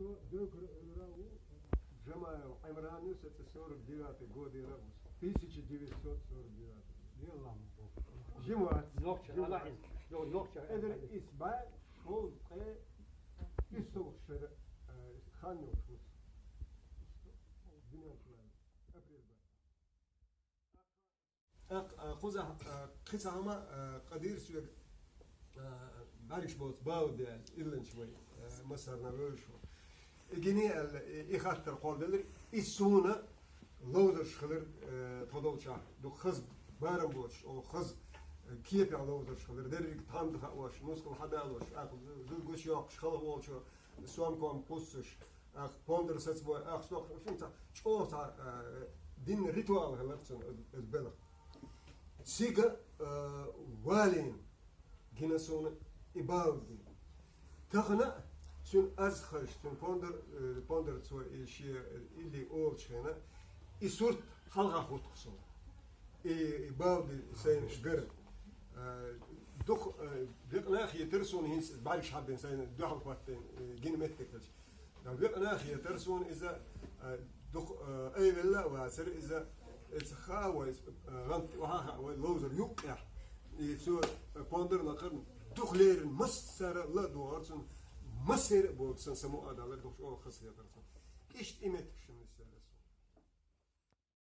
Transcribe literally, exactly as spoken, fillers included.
Докра Элрау Джамаев Имран, это сорок девятый год, Ирабус. Тысяча девятьсот сорок девятый. Еллам. Жимуат. Нохча, Жимуат. Аллах из. Нохча. Эдер исба, шол, э, истовх шер, э, хан нохчус. Динан кулан. Апрель ба. Акъ, а, кхуза, а, кхица хӀама, а, къадир суьг, а, бӀаргаш боц бав де, илланч вай, а, масарна вевш ва. И гини аьлла, и, и хаттар кхолделир, и суна ловзарш хилар, а, тхо долча. Ду хаз барам боч, о хаз, а, кепя ловзарш хилар, дерриг тхам даха ош, мускул хадалош, а, зур гуч йокш, хала волчо, сомком куссуш, ах, пондар сацбой, ах, стох, фунца, чӀоса, а, дин ритуал хилар цун, эз, эз белах. Цига, а, валин гина суна и бавди. Тахана цун аз хаш, цун пондар, э, пондар цо и ши, э, или олчхена, и сурт халга хутхсун. И, и бавди сайн гар. А, дух, э, бекънах етер сун хинс, бариш хаббен сайн, духал хваттен, э, гин меттекелч. Векъна хетар сун иза, а, дух, а, айвелла вацар иза, эц хавай, а, гант, ваха хавай, ловзар юкъя. И цу, а, пондар лакъар дух лерин массара ла дугъар цун, массер болсан саму адалар дух о хас хетар сун. Ишт имет кшин мисаллар.